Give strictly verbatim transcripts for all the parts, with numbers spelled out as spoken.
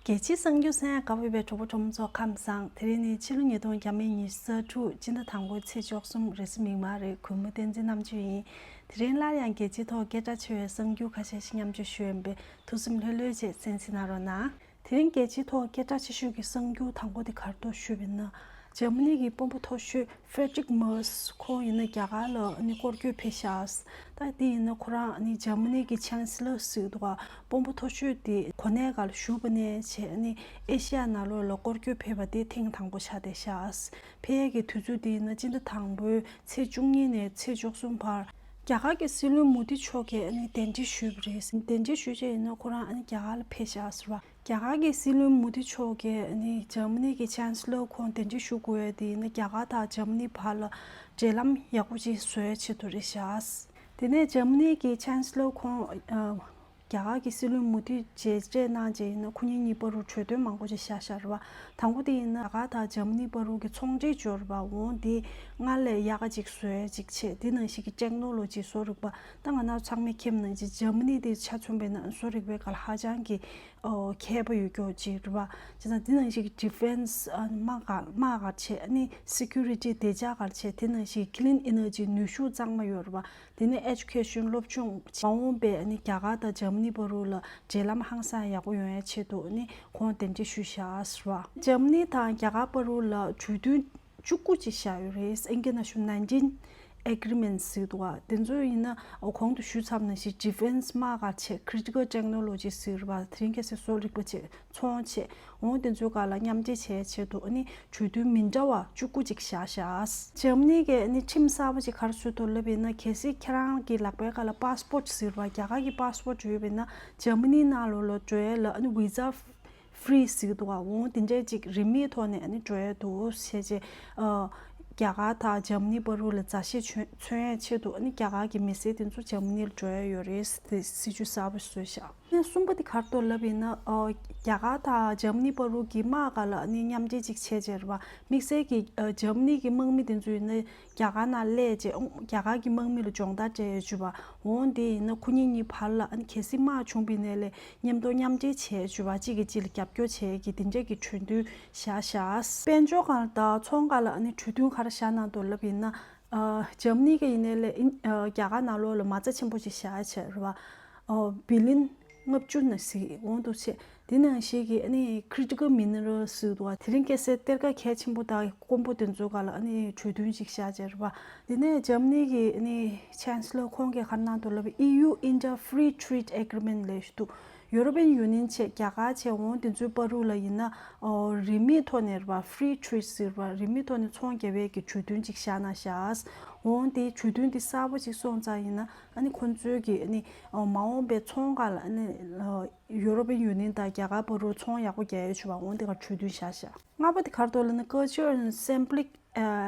རྒྱལ་སྤྱིའི་གསར་འགྱུར་གསན་ཡག་དགའ་པོ་ཡོད་པའི་གྲོགས་པོ་གྲོགས་མོ་ཚོ་ཁམས་བཟང་། དེ་རིང་ནི་ཕྱི་ལོ་ཉིས་སྟོང་ཉི་ཤུ་རྩ་དྲུག་སྤྱི་ཟླ་དང་པོའི་ཚེས་བཅུ་གསུམ་རེས་གཟའ་མིག་དམར་རེད། གུས་མོ་བསྟན་འཛིན་རྣམ་དཔྱོད་ཡིན། དེ་རིང་སླར་ཡང་རྒྱལ་སྤྱིའི་ཐོག་སྐད་གྲགས་ཆེ་བའི་གསར་འགྱུར་ཁ་ཤས་ཤིག་མཉམ་སྤྱོད་ཞུ་ཡིན་པས་ཐུགས་སེམས་ལྷོད་ལྷོད་བྱས་གསན་གཟིགས་གནང་རོགས་གནང་། དེ་རིང་རྒྱལ་སྤྱིའི་ཐོག་སྐད་གྲགས་ཆེ་ཤོས་ཀྱི་གསར་འགྱུར་དང་པོ་དེ་ག་རེ་འདུག་ཞུས་པ་ཡིན་ན། འཇར་མ་ནི་གི་དཔོན་པོ་མཐོ་ཤོས་Friedrich Merz ཁོང་ཡིན་ན་རྒྱ་གར་ལ་ནི་སྐོར་སྐྱོད་ཕེབས་ཤག་ད་དེ་ཡིན་ན་ཁོ་རང་ནི་འཇར་མ་ནི་གི་ཆན་སི་ལར་ཟེར་འདུག་ག་དཔོན་པོ་མཐོ་ཤོས་དེ་གོ་གནས་སྒང་ལ་བཞུགས་པ་ནས་བྱས་ནི་ཨེ་ཤི་ཡ་ནང་ལོགས་ལ་སྐོར་སྐྱོད་ཕེབས་པ་དེ་ཐེངས་དང་པོ་ཆགས་བསྡད་ཤག་ཕེབས་ཡས་ཀྱི་དུས་ཚོད་དེ་ཡིན་ན་སྤྱི་ཟླ་དང་པོའི་ཚེས་བཅུ་གཉིས་ནས་ཚེས་བཅུ་གསུམ་བར། རྒྱ་གར་གྱི་སྲིད་བློན་མོ་དི་མཆོག་གིས་ནི་གདན་འདྲེན་ཞུས་པ་རེད། གདན་འདྲེན་ཞུས་རྗེས་ཡིན་ན་ཁོ་རང་ནི་རྒྱ་གར་ལ་ཕེབས་ཤག་ཟེར་བ། རྒྱ་གར་གྱི་སྲིད་བློན་མོ་དི་མཆོག་གིས་ནི་འཇར་མ་ནི་གི་ཆན་སི་ལར་ཁོང་གདན་འདྲེན་ཞུ་དགོས་ཡས་དེ་ནི་རྒྱ་གར་དང་འཇར་མ་ནི་བར་ལ་འབྲེལ་ལམ་ཡག་པོ་ཅིག་བཟོ་ཡས་ཆེད་དུ་རེད་ཤག་དེ་ནས་འཇར་མ་ནི་གི་ཆན་སི་ལར་ཁོང་ཨ། རྒྱ་གར་གྱི་སྲིད་བློན་མོ་དི་མཇལ་འཕྲད་གནང་རྗེས་ཡིན་ན་ཁོ་གཉིས་གཉིས་བར་དུ་གྲོས་མཐུན་མང་པོ་ཅིག་བཞག་བཞག་རེད་བ། དང་པོ་དེ་ཡིན་ན་རྒྱ་གར་དང་འཇར་མ་ནི་བར་དུ་གི་ཚོང་འབྲེལ་འབྱོར་བ་འོང་དེ་སྔར་ལས་ཡག་ག་ཅིག་བཟོ་ཡས་ཅིག་བྱས། དེ་ནང་བཞིན་གྱི་ཊེག་ནོ་ལོ་ཇི་བཟོ་རིག་པ་ད་ང་རང་ཚང་མས་མཁྱེན་ནང་བཞིན་འཇར་མ་ནི་དེ་ཆ་མཚོན་པ་ཡིན་ན་བཟོ་རིག་པའི་སྒང་ལ་ཧ་ཅང་གི་ཨོ་མཁས་པ་ཡོད་རྒྱུ་ཅིག་རེད་བ། བྱས་ཙང་དེ་ནང་བཞིན་གྱི་ཌི་ཕེན་སི་ཨ་དམག་སྒང་དམག་སྒང་བྱས་ཨ་ནི་སི་ཁུ་རི་ཊི་བདེ་འཇགས་སྒང་བྱས། དེ་ནང་བཞིན་ཀི་ལིན་ཨེ་ནར་ཇི་ནུས་ཤུགས་གཙང་མ་ཡོད་རེད་བ། དེ་ནས་ཨེ་ཇུ་ཁེ་ཤན་སློབ་སྦྱོང་མ་འོངས་པའི་ཨ་ནི་རྒྱ་གར་དང་འཇར་མ་ནི་བར་དུ་ལ་འབྲེལ་ལམ་ཧང་སང་ཡག་པོ་ཡོང་ཡའི་ཆེད་དུ་ཨ་ནི་ཁོང་གདན་འདྲེན་ཞུས་བཞག་ཟེར་བ། འཇར་མ་ནི་དང་རྒྱ་གར་བར་དུ་ལ་གྲོས་མཐུན་བཅུ་དགུ་ཅིག་བཞག་ཡོད་རེད། ཨིན་སྐད་ནང་ཞུ་ན་nineteen agreements ཟེར་འདུག་བ། དེ་ཚོ་ཡིན་ན་གོང་དུ་ཞུས་ཚར་བ་ནང་བཞིན་ཌི་ཕེན་སི་དམག་སྒང་བྱས། ཁི་རི་ཊི་ཀལ་ཊེག་ནོ་ལོ་ཇི་ཟེར་བ། དེ་རིང་ཁ་སང་བཟོ་རིག་པ་བྱས། ཚོང་བྱས། འོང་དེ་ཚོའི་སྒང་ལ་མཉམ་འབྲེལ་བྱེད་ཆེད་དུ་ཨ་ནི་གྲོས་མཐུན་མི་འདྲ་བ་བཅུ་དགུ་ཅིག་བཞག་བཞག་འཇར་མ་ནི་གིས་ཨ་ནི་ཁྲིམས་གསར་པ་ཅིག་ག་རེ་བཟོས་འདུག་ལབ་ཡིན་ན། གལ་སྲིད་ཁྱེད་རང་གི་ལག་པའི་སྒང་ལ་པཱ་སི་པོར་ཊི་ཟེར་བ་རྒྱ་གར་གྱི་པཱ་སི་པོར་ཊི་ཡོད་པ་ཡིན་ན་འཇར་མ་ནི་ནང་ལོགས་ལ་འགྲོ་ཡས་ལ་ཨ་ནི་ཝི་ཛ་ཧྥི་རི་ཟེར་གྱི་འདུག་ག་འོང་དེ་འདྲས་ཅིག་རིན་མེད་ཐོག་ནས་ཨ་ནི་འགྲོ་ཡས་འདུག་བྱས་རྗེས་ཨ་རྒྱ་གར་དང་འཇར་མ་ནི་བར་དུ་ལ་མཛའ་བཤེས་མཚོན་ཡས་ཆེད་དུ་ཨ་ནི་རྒྱ་གར་གྱི་མི་སེར་དེ་ཚོ་འཇར་མ་ནི་ལ་འགྲོ་ཡས་ཡོད་རེད་ཟེར་ཏེ་སྲིད་ཇུས་གསར་པ་བཟོས་བཞག་ཨ་ནི་གསུམ་པ་དེ་ག་རེ་འདུག་ལབ་ཡིན་ན། ཨོ། རྒྱ་གར་དང་འཇར་མ་ནི་བར་དུ་གི་དམག་སྒང་ལ་ཨ་ནི་མཉམ་འབྲེལ་ཅིག་བྱས་བྱས་རེད་བ། དམིགས་བསལ་གྱི་ཨ་འཇར་མ་ནི་གི་དམག་མི་དེ་ཚོ་ཡིན་ན་རྒྱ་གར་ནང་སླེབས་བྱས་ཨོ་རྒྱ་གར་གྱི་དམག་མི་ལ་སྦྱོང་བརྡར་སྤྲད་ཡས་བྱས་བ། འོང་དེ་ཡིན་ན་ཁོ་གཉིས་གཉིས་བར་ལ་ཨ་ནི་གལ་སྲིད་དམག་བྱུང་བ་ཡིན་ན་ལས་མཉམ་དུ་མཉམ་འབྲེལ་བྱས་བྱས་བ། གཅིག་གིས་གཅིག་ལ་རྒྱབ་སྐྱོར་བྱེད་ཀྱི་དེ་འདྲས་ཀྱི་གྲོས་མཐུན་བཞག་བཞག་དཔལ་འབྱོར་སྒང་དང་ཚོང་སྒང་ལ་ཨ་ནི་གྲོས་མཐུན་ག་རེ་བཞག་གནང་འདུག་ལབ་ཡིན་ན། ཨ་འཇར་མ་ནི་གིས་ཡིན་ནའི་ལས་ཨིན་ཨ་རྒྱ་གར་ནང་ལོགས་ལ་མ་རྩ་ཆེན་པོ་ཅིག་བཞག་བྱས་རེད་བ། ཨོ། བི་ལི་ཡན་ལྔ་བཅུ་ནང་ཟིག་འོང་འདུག་བྱས། དེ་ནང་བཞིན་གྱི་ཨ་ནི་ཁི་རི་ཊི་ཀལ་མི་ནི་རལ་ཟེར་འདུག་བ། དེ་རིང་ཁ་སང་གཏེར་ཁ་གལ་ཆེན་པོ་དང་དཀོན་པོ་དེ་ཚོའི་སྒང་ལ་ཨ་ནི་གྲོས་མཐུན་ཅིག་བཞག་བྱས་རེད་བ། དེ་ནས་འཇར་མ་ནི་གི་ཨ་ནི་ཆན་སི་ལར་ཁོང་གིས་ག་རེ་གནང་འདུག་ལབ་པ། ཨི་ཡུ་India Free Trade Agreement ལབ་ཞིག་འདུག་ཡུ་རོ་པིན་ཡུ་ནི་ཡན་བྱས་རྒྱ་གར་བྱས་འོང་དེ་ཚོའི་བར་དུ་ལ་ཡིན་ན། ཨོ། རིན་མེད་ཐོག་ནས་རེད་བ། ཕི་རི་ཊི་རེ་ཌི་ཟེར་བ། རིན་མེད་ཐོག་ནས་ཚོང་རྒྱག་པའི་གི་གྲོས་མཐུན་ཅིག་བཞག་གནང་བཞག་འོང་དེ་གྲོས་མཐུན་དེ་གསར་པ་ཅིག་སོང་ཙང་ཡིན་ན་ཨ་ནི་ཁོང་ཚོའི་གི་ཨ་ནི་ཨོ་མ་འོངས་པའི་ཚོང་སྒང་ལ་ཨ་ནི་ཨོ་ཡུ་རོ་པིན་ཡུ་ནི་ཡན་དང་རྒྱ་གར་བར་དུ་ཚོང་ཡག་པོ་རྒྱག་ཡས་བྱས་བ། འོང་དེ་ག་གྲོས་མཐུན་བཞག་བཞག་ལྔ་པ་དེ་ག་རེ་འདུག་ལབ་ན། Culture and Symbolic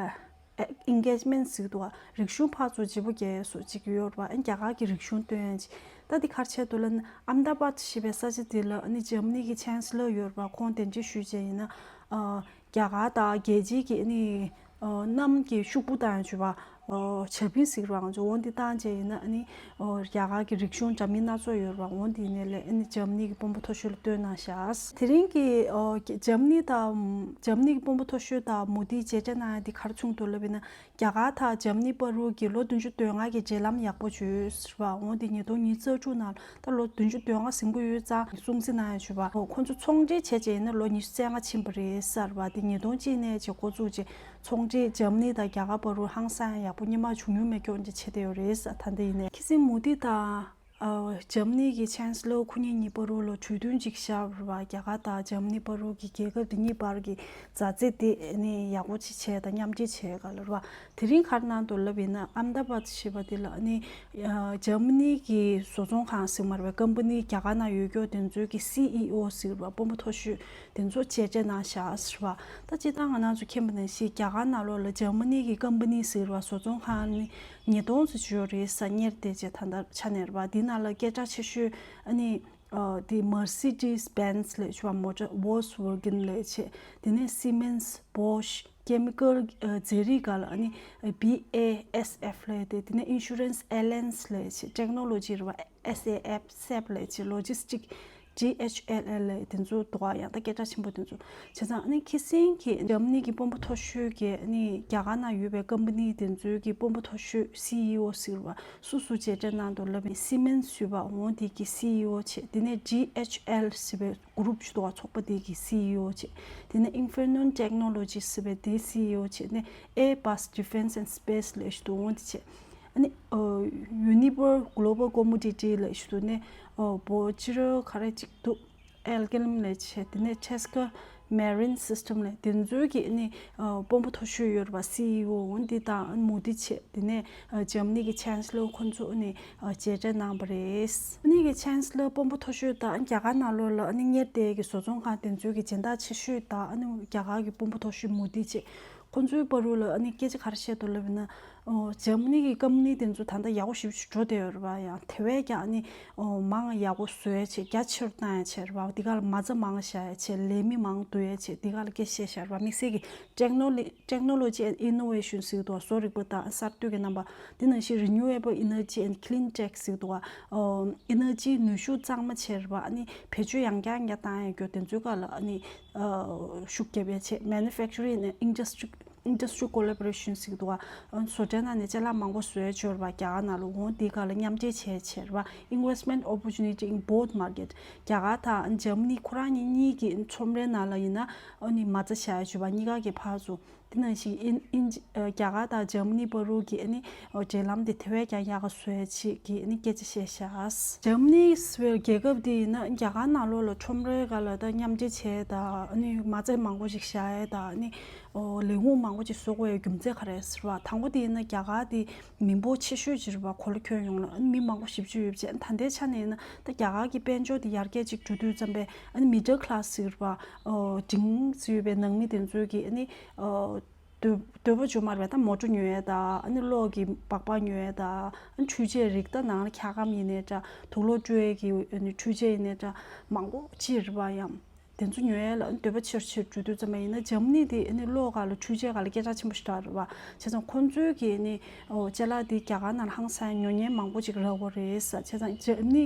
ཨ་Engagement ཟེར་གྱི་འདུག་བ། རིག་གཞུང་ཕར་ཚུར་བརྗེ་པོ་རྒྱག་ཡས་བཟོ་ཅིག་ཡོད་རེད་བ། ཨ་ནི་རྒྱ་གར་གྱི་རིག་གཞུང་སྟོན་ཡས་ཅིག་ད་འདི་ག་རེ་བྱས་འདུག་ལབ་ན། ཨམ་དཱ་བཱད་ཞེས་པའི་ས་ཆ་འདི་ལ་ཨ་ནི་འཇར་མ་ནི་གི་ཆན་སི་ལར་ཡོད་རེད་བ། ཁོང་གདན་འདྲེན་ཞུས་བྱས་ཡིན་ན། ཨ་རྒྱ་གར་དང་རྒྱལ་སྤྱིའི་གི་ཨ་ནི་ཨ་གནམ་གྱི་ཤོག་བུ་བཏང་ཡས་བྱས་བ། ཨ་ཆར་པིན་ཟེར་གྱི་རེད་བ། ང་ཚོ་འོ་འདི་བཏང་བྱས་ཡིན་ན་ཨ་ནི་ཨ་རྒྱ་གར་གྱི་རིག་གཞུང་འདྲ་མིན་སྣ་ཚོགས་ཡོད་རེད་བ། འོ་འདི་ནས་ལས་ཨ་ནི་འཇར་མ་ནི་གི་དཔོན་པོ་མཐོ་ཤོས་ལ་སྟོན་གནང་བཞག་དེ་རིང་གི་ཨ་འཇར་མ་ནི་དང་འཇར་མ་ནི་གི་དཔོན་པོ་མཐོ་ཤོས་དང་མོ་དི་མཇལ་འཕྲད་གནང་ཡས་འདི་ག་རེ་བྱུང་འདུག་ལབ་ཡིན་ན། རྒྱ་གར་དང་འཇར་མ་ནི་བར་དུ་གི་ལོ་བདུན་ཅུ་དོན་ལྔ་གི་འབྲེལ་ལམ་ཡག་པོ་བྱུང་ཟེར་བ། འོ་འདི་ཉིས་སྟོང་ཉི་ཤུ་རྩ་དྲུག་ནང་ད་ལོ་བདུན་ཅུ་དོན་ལྔ་ཟིན་གྱི་ཡོད་ཙང་སྲུང་བརྩི་གནང་ཡས་བྱས་བ། ཁོ་ཚོ་ཚོང་འབྲེལ་བྱས་བྱས་ཡིན་ན་ལོ་ཉི་ཤུ་རྩ་ལྔ་ཕྱིན་པ་རེད་ཟེར་བ། འདི་ཉིས་སྟོང་གཅིག་ནས་བྱས་འགོ་བཙུགས་བྱས་ཚོང་འབྲེལ་འཇར་མ་ནི་དང་རྒྱ་གར་བར་དུ་ཧང་སང་ཡག་པོ་སྔོན་མ་བྱུང་མྱོང་མེད་ཀྱོག་འདྲ་བྱས་བསྡད་ཡོད་རེད་ཟེར། ད་འདི་ཡིན་ནའི་ཁི་སིང་མོ་དི་དང་། ཨ་འཇར་མ་ནི་གི་ཆན་སི་ལར་ཁོ་གཉིས་གཉིས་བར་དུ་ལ་གྲོས་མཐུན་ཅིག་བཞག་རེད་བ། རྒྱ་གར་དང་འཇར་མ་ནི་བར་དུ་གི་རྒྱལ་ཁབ་འདི་གཉིས་བར་གྱི་མཛའ་བརྩེ་དེ་ནི་ཡག་པོ་ཅིག་བྱས་དང་མཉམ་འབྲེལ་བྱས་ག་ལ་རེད་བ། དེ་རིང་ག་རེ་གནང་འདུག་ལབ་ཡིན་ན། ཨམ་དཱ་བཱད་ཞེས་པ་དེ་ལ་ནི་ཨ་འཇར་མ་ནི་གི་བཟོ་ཚོང་ཁང་ཟེར་མ་རེད་བ། ཀམ་པ་ནི་རྒྱ་གར་ནང་ཡོད་ཀྱོག་དེ་ཚོའི་གི་སི་ཨི་ཨོ་ཟེར་བ། དཔོན་པོ་མཐོ་ཤོས་དེ་ཚོ་མཇལ་འཕྲད་གནང་བཞག་ཟེར་བ། ད་སྤྱིར་བཏང་ང་རང་ཚོ་མཁྱེན་པ་ནང་བཞིན་རྒྱ་གར་ནང་ལོགས་ལ་འཇར་མ་ནི་གི་ཀམ་པ་ནི་ཟེར་བ་བཟོ་ཚོང་ཁང་ནི་ཉིས་སྟོང་ཙམ་ཅིག་ཡོད་རེད་ཟེར། གཉེར་བསྡད་བྱས་ད་ལྟ་ཆ་ནས་རེད་བ། འདི་ནང་ལ་སྐད་གྲགས་ཆེ་ཤོས་ཨ་ནི་ཨ་དེ་Mercedes Benz ལབ་བྱས་བ། Motor Volkswagen ལབ་བྱས། དེ་ནས་Siemens, Bosch, Chemical ཨ་རྫས་རིགས་སྒང་ལ་ཨ་ནི་ཨ་B A S F ལབ་དེ། དེ་ནས་Insurance, Allianz ལབ་བྱས། Technology རེད་བ། S A F, SAP ལབ་བྱས། Logistic ཌི་ཨེཆ་ཨེལ་ཨེལ་དེ་ཚོ་འདུག་ག་ཡང་ད་སྐད་གྲགས་ཆེན་པོ་དེ་ཚོ། བྱས་ཙང་ཨ་ནི་ཁ་སང་གི་འཇར་མ་ནི་གི་དཔོན་པོ་མཐོ་ཤོས་ཀྱིས་ཨ་ནི་རྒྱ་གར་ནང་ཡོད་པའི་ཀམ་པ་ནི་དེ་ཚོའི་གི་དཔོན་པོ་མཐོ་ཤོས་སི་ཨི་ཨོ་ཟེར་བ་སུ་སུ་མཇལ་འཕྲད་གནང་འདུག་ལབ་ཡིན། སི་མེན་སི་ཟེར་བ་འོ་དེ་གི་སི་ཨི་ཨོ་བྱས། དེ་ནས་ཌི་ཨེཆ་ཨེལ་ཟེར་བའི་གུ་རུབ་ཅིག་འདུག་ག་ཚོགས་པ་དེ་གི་སི་ཨི་ཨོ་བྱས། དེ་ནས་ཨིན་ཕེར་ནོན་ཊེག་ནོ་ལོ་ཇི་ཟེར་བའི་དེའི་སི་ཨི་ཨོ་བྱས་ནས་ཨེར་བྷ་སི་ཌི་ཕེན་སི་ཨེན་ཌི་སི་པེ་སི་ལབ་ཞིག་འདུག་འོ་དེ་བྱས། ཨ་ནི་ཨ་ཡུ་ནི་ལི་ཝར་གྷོ་ལོ་བལ་ཀོ་མོ་ཌི་ཊི་ལབ་ཞིག་འདུག་ནས་ཨ་བོ་ཅི་ར་ག་རེ་ཅིག་འདུག་ཨེལ་ཀེ་ལིམ་ལབ་བྱས། དེ་ནས་ཆེ་སི་ཀ་མེ་རིན་སི་སི་ཊེམ་ལབ་དེ་ཚོའི་གི་ཨ་ནི་ཨ་དཔོན་པོ་མཐོ་ཤོས་ཡོད་རེད་པ། སི་ཨི་ཨོ་འོ་འདི་དང་མོ་དི་བྱས། དེ་ནས་ཨ་འཇར་མ་ནི་གི་ཅན་སི་ལར་ཁོང་ཚོ་ཨ་ནི་ཨ་མཇལ་འཕྲད་གནང་བ་རེད། ཨ་ནི་གི་ཅན་སི་ལར་དཔོན་པོ་མཐོ་ཤོས་དང་རྒྱ་གར་ནང་ལོགས་ལ་ཨ་ནི་གཉེར་སྡེ་གི་བཟོ་ཚོང་ཁང་དེ་ཚོའི་གི་སྦྱིན་བདག་ཆེ་ཤོས་དང་ཨ་ནི་རྒྱ་གར་གི་དཔོན་པོ་མཐོ་ཤོས་མོ་དི་བྱས། ཁོང་ཚོའི་བར་དུ་ལ་ཨ་ནི་སྐད་ཆ་ག་རེ་བཤད་འདུག་ལབ་ན། ཨོ་འཇར་མ་ནི་གི་ཀམ་པ་ནི་དེ་ཚོ་ད་ལྟ་ཡག་པོ་ཞེ་པོ་ཅིག་འགྲོ་བསྡད་ཡོད་རེད་པ། ཡང་དེ་བས་ཀྱང་ཨ་ནི་ཨོ་མང་ཡག་པོ་བཟོ་ཡ་བྱེད། རྒྱ་ཆེ་རུ་བཏང་ཡ་བྱས་རེད་པ། འདི་ག་ལ་མ་རྩ་མང་བཞག་ཡ་བྱས། ལས་མི་མང་བསྡུ་ཡ་བྱས། འདི་ག་ལ་སྐད་ཆ་བཤད་བཞག་རེད་པ། དམིགས་བསལ་གྱི་ཊེག་ནོ་ལི་Technology and Innovation ཟེར་གྱི་འདུག་བ། བཟོ་རིག་པ་དང་གསར་གཏོད་ཀྱི་རྣམ་པ། དེ་ནང་བཞིན་Renewable Energy and Clean Tech ཟེར་གྱི་འདུག་བ། ཨོ་ཨེ་ནར་ཇི་ནུས་ཤུགས་གཙང་མ་བྱས་རེད་པ། ཨ་ནི་བེད་སྤྱོད་ཡང་བསྐྱར་ཡང་བསྐྱར་བཏང་ཡ་རྒྱུ་དེ་ཚོའི་སྒང་ལ་ཨ་ནི་ཤུགས་རྒྱབ་ཡ་བྱས། Manufacturing and Industry Industry Collaboration ཟེར་གྱི་འདུག་བ། བཟོ་གྲྭའི་ནང་ནས་ཅ་ལག་མང་པོ་བཟོ་ཡ་ཅིག་ཡོད་རེད་པ། རྒྱ་གར་ནང་ལ། འོ་འདི་སྒང་ལ་མཉམ་འབྲེལ་བྱས་བྱས་རེད་པ། Investment Opportunity in Both Market། རྒྱ་གར་དང་འཇར་མ་ནི་ཁོ་རང་གཉིས་གཉིས་ཀྱི་ཁྲོམ་རའི་ནང་ལ་ཡིན་ན་ཨ་ནི་མ་རྩ་བཞག་ཡ་ཅིག་ཡོད་པ། གཉིས་ཀ་གི་ཕར་ཚུར། དེ་ནང་བཞིན་ཨིན་ཨིན་རྒྱ་གར་དང་འཇར་མ་ནི་བར་དུ་གི་ཨ་ནི་འབྲེལ་ལམ་དེ་དེ་བས་ཀྱང་ཡག་ག་བཟོ་ཡ་ཆེད་ཀྱི་ཨ་ནི་སྐད་ཆ་བཤད་ཤག་འཇར་མ་ནི་ཟེར་བའི་རྒྱལ་ཁབ་དེ་ཡིན་ན་རྒྱ་གར་ནང་ལོགས་ལ་ཁྲོམ་རའི་སྒང་ལ་ད་མཉམ་འབྲེལ་བྱས་དང་ཨ་ནི་མ་རྩ་མང་པོ་ཞིག་བཞག་ཡས་དང་ཨ་ནི་ལས་ཁུངས་མང་པོ་ཞིག་བཟོ་དགོས་ཡའི་རྒྱུ་མཚན་ག་རེ་ཟེར་བ། དང་པོ་དེ་ཡིན་ན་རྒྱ་གར་དེ་མི་འབོར་ཆེ་ཤོས་ཅིག་རེད་པ། གོ་ལ་ཁྱོན་ཡོངས་ལ་ཨ་ནི་མི་མང་པོ་ཞེ་པོ་ཅིག་ཡོད་པ་བྱས། ད་ལྟའི་ཆ་ནས་ཡིན་ན་ད་རྒྱ་གར་གྱི་དཔལ་འབྱོར་དེ་ཡར་རྒྱས་ཅིག་འགྲོ་དུས་ཙམ་པས་ཨ་ནི་མི་ཌལ་ཁི་ལ་སི་ཟེར་བ་འབྲིང་ཙམ་ཡོད་པའི་ནང་མི་དེ་ཚོའི་གི་ཨ་ནི་འདོད་འདོད་པ་ཅིག་ཡོད་མ་རེད་པ། ད་མོ་ཊ་ཉོ་ཡས་དང་ཨ་ནི་གློག་གི་སྦག་སྦག་ཉོ་ཡས་དང་ཨ་ནི་འཕྲུལ་ཆས་རིགས། ད་ནང་ལ་འཁྱག་སྒམ་ཡིན་ནའི་འདྲ། དུག་ལོག་བཀྲུ་ཡས་ཀྱི་ཨ་ནི་འཕྲུལ་ཆས་ཡིན་ནའི་འདྲ། མང་པོ་ཅིག་རེད་པ། ཡང་དེ་ཚོ་ཉོ་ཡས་ལ་ཨ་ནི་འདོད་པ་ཆེ་རུ་ཆེ་རུ་འགྲོ་དུས་ཙམ་པ་ཡིན་ན་འཇར་མ་ནི་དེ་ཨ་ནི་གློག་སྒང་ལ་འཕྲུལ་ཆས་སྒང་ལ་སྐད་གྲགས་ཆེན་པོ་ཞེ་དྲག་རེད་པ། བྱས་ཙང་ཁོང་ཚོའི་གི་ཨ་ནི་ཨོ་ཅ་ལག་དེ་རྒྱ་གར་ནང་ལ་ཧང་སང་ཉོ་མཁན་མང་པོ་ཅིག་རག་གི་རེད་ཟེར། བྱས་ཙང་འཇར་མ་ནི་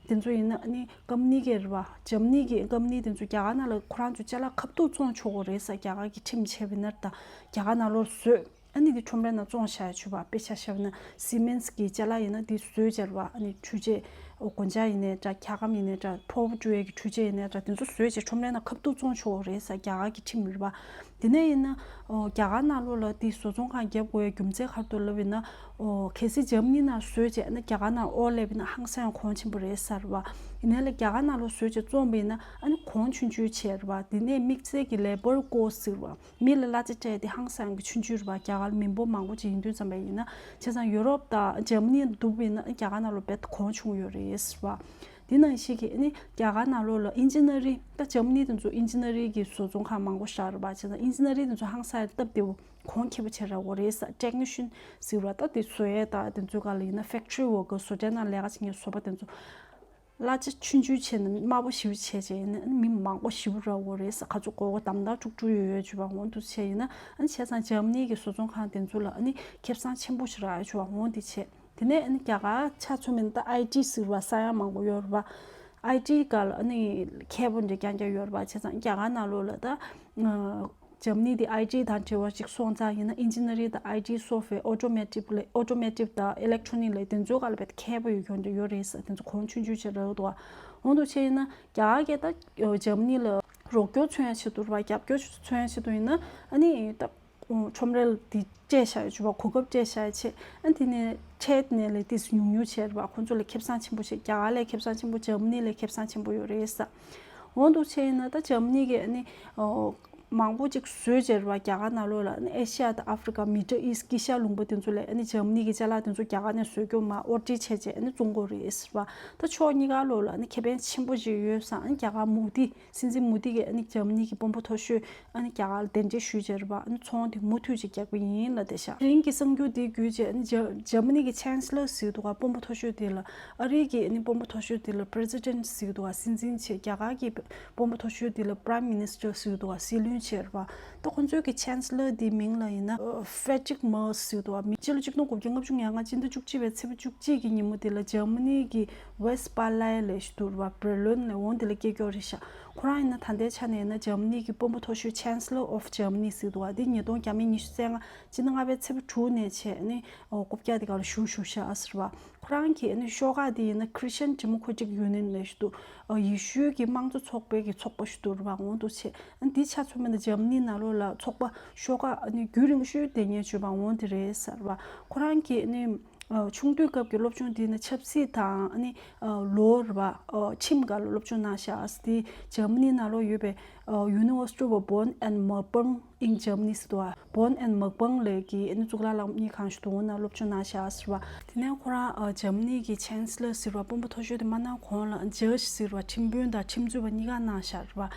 དེ་ཚོ་ཡིན་ན་ཨ་ནི་ཀམ་པ་ནི་གི་རེད་པ། འཇར་མ་ནི་གི་ཀམ་པ་ནི་དེ་ཚོ་རྒྱ་གར་ནང་ལ་ཁོ་རང་ཚོ་ཅ་ལག་ཁ་ཐུག་བཙོང་ཆོག་གི་རེད་ཟེར། རྒྱ་གར་གྱི་ཁྲིམས་བྱས་པ་ཡིན་ན། ད་རྒྱ་གར་ནང་ལོགས་བཟོས། ཨ་ནི་དེ་ཁྲོམ་རའི་ནང་བཙོང་བཞག་ཡ་ཅིག་ཡོད་པ། དཔེ་ཆ་བཞག་པ་ན་སི་མེན་སི་གི་ཅ་ལག་ཡིན་ན་དེ་བཟོས་བྱས་རེད་པ། ཨ་ནི་འཕྲུལ་ཆས་སྒོ་ལྕགས་ཡིན་ནའི་འདྲ། འཁྱག་སྒམ་ཡིན་ནའི་འདྲ། ཕོར་པ་བཀྲུ་ཡས་ཀྱི་འཕྲུལ་ཆས་ཡིན་ནའི་འདྲ། དེ་ཚོ་བཟོས་བྱས་ཁྲོམ་རའི་ནང་ཁ་ཐུག་བཙོང་ཆོག་གི་རེད་ཟེར། རྒྱ་གར་གྱི་ཁྲིམས་རེད་པ། དེ་ནས་ཡིན་ན་ཨོ་རྒྱ་གར་ནང་ལོགས་ལ་དེ་བཟོ་ཚོང་ཁང་བརྒྱབ་དགོས་ཡའི་རྒྱུ་མཚན་ག་རེ་འདུག་ལབ་ཡིན་ན། ཨོ་གལ་སྲིད་འཇར་མ་ནི་ནང་བཟོས་བྱས་ཨ་ནི་རྒྱ་གར་ནང་ཨོ་སླེབས་ཡིན་ན་ཧང་སང་ཡང་གོང་ཆེན་པོ་རེད་ཟེར་བ། ཡིན་ནའི་ལ་རྒྱ་གར་ནང་ལོགས་བཟོས་བྱས་བཙོང་པ་ཡིན་ན་ཨ་ནི་གོང་ཆུང་ཆུང་བྱས་རེད་པ། དེ་ནས་དམིགས་བསལ་གྱི་ལེ་བར་ཀོ་སི་ཟེར་བ། མི་ལ་གླ་ཆ་སྤྲད་དེ་ཧང་སང་གི་ཆུང་ཆུང་རེད་པ། རྒྱ་གར་མི་འབོར་མང་པོ་ཅིག་ཡིན་དུས་ཙམ་པ་ཡིན་ན། བྱས་ཙང་ཡུ་རོབ་དང་འཇར་མ་ནི་བསྡུར་བ་ཡིན་ན་རྒྱ་གར་ནང་ལོགས་དཔེ་གོང་ཆུང་ཡོད་རེད་ཟེར་བ། དེ་ནང་བཞིན་གྱི་ཨ་ནི་རྒྱ་གར་ནང་ལོགས་ལ་ཨིན་ཇི་ནི་རིང་། ད་འཇར་མ་ནི་དེ་ཚོ་ཨིན་ཇི་ནི་རིང་གི་བཟོ་ཚོང་ཁང་མང་པོ་ཞེ་དྲག་རེད་པ། བྱས་ཙང་ཨིན་ཇི་ནི་རིང་དེ་ཚོ་ཧང་སང་སྟབས་བདེ་པོ་གོང་ཁེ་པོ་བྱས་རག་གི་རེད་ཟེར། ཊེག་ནི་ཤན་ཟེར་བ་ད་དེ་བཟོ་ཡས་ད་དེ་ཚོའི་སྒང་ལ་ཡིན་ན་ཕེག་ཊི་རི་ཝར་ཀར། བཟོ་གྲྭའི་ནང་ལས་ཀ་བྱེད་མཁན་བཟོ་པ་དེ་ཚོ། གླ་ཆ་ཆུང་ཆུང་བྱས་ནས་དམའ་པོ་ཞེ་པོ་བྱས་བྱས་ཡིན་ན་ཨ་ནི་མི་མང་པོ་ཞེ་པོ་རག་གི་རེད་ཟེར། ག་ཚོད་དགོས་དགོས་གདམ་གདམ་དཀྲུག་དཀྲུག་ཡོད་ཡོད་བྱས་པ་འོ་འདུག་བྱས་ཡིན་ན། ཨ་ནི་བྱས་ཙང་འཇར་མ་ནི་གི་བཟོ་ཚོང་ཁང་དེ་ཚོ་ལ་ཨ་ནི་ཁེ་བཟང་ཆེན་པོ་ཞིག་རག་ཡོད་བྱས་པ་འོ་འདི་བྱས། དེ་ནས་ཨ་ནི་རྒྱ་གར་ཆ་མཚོན་པ་ཡིན་ན་ད་ཨའི་ཊི་ཟེར་བ་ས་ཡ་མང་པོ་ཡོད་རེད་པ། ཨའི་ཊི་སྒང་ལ་ཨ་ནི་མཁས་པོ་འདྲ་རྐྱང་རྐྱང་ཡོད་རེད་པ། བྱས་ཙང་རྒྱ་གར་ནང་ལོགས་ལ་ད། འཇར་མ་ནི་དེ་ཨའི་ཊི་དང་འབྲེལ་བ་ཅིག་སོང་ཙང་ཡིན་ན་ཨིན་ཇི་ནི་རིང་དང་ཨའི་ཊི། སོབ་ཝེར། ཨོ་ཊོ་མེ་ཊིབ་ལས། ཨོ་ཊོ་མེ་ཊིབ་དང་ཨི་ལེག་ཊོ་ནིག་ལས་དེ་ཚོའི་སྒང་ལ་དཔེ་མཁས་པོ་ཡོད་མཁན་འདྲ་ཡོད་རེད་ཟེར། དེ་ཚོ་གོང་ཆུང་ཆུང་བྱས་རག་འདུག་འོ་འདུག་བྱས་ཡིན་ན་རྒྱ་གར་གྱིས་ད་འཇར་མ་ནི་ལ་རོགས་སྐྱོར་མཚོན་ཡ་ཆེད་དུ་རེད་པ། རྒྱབ་སྐྱོར་མཚོན་ཡ་ཆེད་དུ་ཡིན་ན་ཨ་ནི་ད་ཁྲོམ་ར་དེ་སྤྲད་བཞག་ཡོད་བྱས་པ། གོ་སྐབས་སྤྲད་བཞག་ཡོད་བྱས། ཨ་ནི་དེ་ནས་ཁྲལ་ནས་ལས་དེ་ཉུང་ཉུང་བྱས་རེད་པ། ཁོང་ཚོ་ལ་ཁེ་བཟང་ཆེན་པོ་བྱས། རྒྱ་གར་ལས་ཁེ་བཟང་ཆེན་པོ། འཇར་མ་ནི་ལས་ཁེ་བཟང་ཆེན་པོ་ཡོད་རེད་ཟེར། འོ་འདུག་བྱས་ཡིན་ན་ད་འཇར་མ་ནི་གིས་ཨ་ནི་ཨོ་མང་པོ་ཅིག་བཟོས་བྱས་རེད་པ། རྒྱ་གར་ནང་ལོགས་ལ་ཨ་ནི་ཨེ་ཤི་ཡ་དང་ཨ་ཧྥི་རི་ཀ། མི་ཌལ་ཨིསི་ཊི། དཀྱིལ་ཤར་ལུང་པ་དེ་ཚོ་ལ་ཨ་ནི་འཇར་མ་ནི་གི་ཅ་ལག་དེ་ཚོ་རྒྱ་གར་ནས་བཟོས་སྐྱོར་མ་ཨོར་ཌར་བྱས་བྱས་ཨ་ནི་བཙོང་གི་རེད་ཟེར་བ། ད་ཕྱོགས་གཉིས་ཀ་ལོགས་ལ་ཨ་ནི་ཁེ་ཕན་ཆེན་པོ་ཅིག་ཡོད་ཙང་། ཨ་ནི་རྒྱ་གར་མོ་དི། སྲིད་འཛིན་མོ་དི་གིས་ཨ་ནི་འཇར་མ་ནི་གི་དཔོན་པོ་མཐོ་ཤོས་ཨ་ནི་རྒྱ་གར་ལ་གདན་འདྲེན་ཞུས་བྱས་རེད་པ། ཨ་ནི་ཚོང་དེ་མུ་མཐུད་ཅིག་རྒྱག་གི་ཡིན་ལབ་བསྡད་ཤག་དེ་རིང་གི་གསར་འགྱུར་དེ་བརྒྱུད་བྱས་ཨ་ནི་འཇར་འཇར་མ་ནི་གི་ཅན་སི་ལར་ཟེར་གྱི་འདུག་ག་དཔོན་པོ་མཐོ་ཤོས་དེ་ལ། ཨ་རིའི་གི་ཨ་ནི་དཔོན་པོ་མཐོ་ཤོས་དེ་ལ་པི་རེ་སི་ཌེན་ཊི་ཟེར་གྱི་འདུག་ག་སྲིད་འཛིན་བྱས། རྒྱ་གར་གྱི་དཔོན་པོ་མཐོ་ཤོས་དེ་ལ་པི་རའིམ་མི་ནི་སི་ཊར་ཟེར་གྱི་འདུག་ག་སྲིད་བློན། བྱས་རེད་པ། ད་ཁོང་ཚོའི་གི་ཆན་སི་ལར་དེའི་མིང་ལ་ཡིན་ན་ཧྥེ་ཌི་རིག་མར་སི་ཟེར་འདུག་པ། མི་སྤྱི་ལོ་ཆིག་སྟོང་དགུ་བརྒྱ་ལྔ་བཅུ་ང་ལྔ་སྤྱི་ཟླ་བཅུ་གཅིག་པའི་ཚེས་པ་བཅུ་གཅིག་གི་ཉིན་མོ་དེ་ལ་འཇར་མ་ནི་གི་ཝེ་སི་པར་ལའེ་ལེ་ཞེས་འདུག་པ། བྷེར་ལིན་ལ་འོང་དེ་ལ་སྐྱེས་སྐྱོ་རེད་ཤག་ཁོ་རང་ཡིན་ན་ད་ལྟའི་ཆ་ནས་ཡིན་ན་འཇར་མ་ནི་གི་དཔོན་པོ་མཐོ་ཤོས་Chancellor of Germany ཟེར་འདུག་པ། འདི་ཉིས་སྟོང་བརྒྱ་མེད་ཉི་ཤུ་རྩ་ལྔ་སྤྱི་ཟླ་ལྔ་པའི་ཚེས་པ་དྲུག་ནས་བྱས་ནས་ཨོ་རྐུབ་བཀྱག་དེ་ག་ལ་བཞུགས་བཞུགས་ཤག་ཟེར་བ། ཁོ་རང་གི་ཨ་ནི་ཤོག་ཁག་དེ་ཡིན་ན་Christian Democratic Union ལབ་ཞིག་འདུག་ཨ་ཡེ་ཤུའི་གི་དམངས་གཙོ་ཚོགས་པའི་གི་ཚོགས་པ་ཞིག་འདུག་རེད་པ། འོང་འདུག་བྱས། ཨ་ནི་དེ་ཆ་མཚོན་པ་ན་འཇར་མ་ནི་ནང་ལོགས་ལ་ཚོགས་པ་ཤོག་ཁག་ཨ་ནི་རྒྱུན་རིང་ཤོས་བསྡད་མཁན་བྱས་པ་འོང་དེ་རེད་ཟེར་བ། ཁོ་རང་གི་ཨ་ནི་ཨ་ཆུང་དུས་སྐབས་ཀྱི་སློབ་སྦྱོང་དེ་ཡིན་ན་ཆབ་སྲིད་དང་ཨ་ནི་ཨ་ལོ་རེད་པ། ཨ་ཁྲིམས་སྒང་ལ་སློབ་སྦྱོང་གནང་ཤག་དེ་འཇར་མ་ནི་ནང་ལོགས་ཡོད་པའི་ཨ་University of Bonn and Magdeburg in Germany ཟེར་འདུག་པ། Bonn and Magdeburg ལབ་ཀྱི་ཨ་ནི་གཙུག་ལག་སློབ་གཉེར་ཁང་ཞིག་འདུག་འོ་ན་སློབ་སྦྱོང་གནང་ཤག་ཟེར་བ། དེ་ནས་ཁོ་རང་ཨ་འཇར་མ་ནི་གི་ཆན་སི་ལར་ཟེར་བ་དཔོན་པོ་མཐོ་ཤོས་དེ་མ་གནང་གོང་ལ་ཇཇ་ཟེར་བ་ཁྲིམས་དཔོན་དང་ཁྲིམས་རྩོད་པ་གཉིས་ཀ་གནང་ཤག་རེད་པ།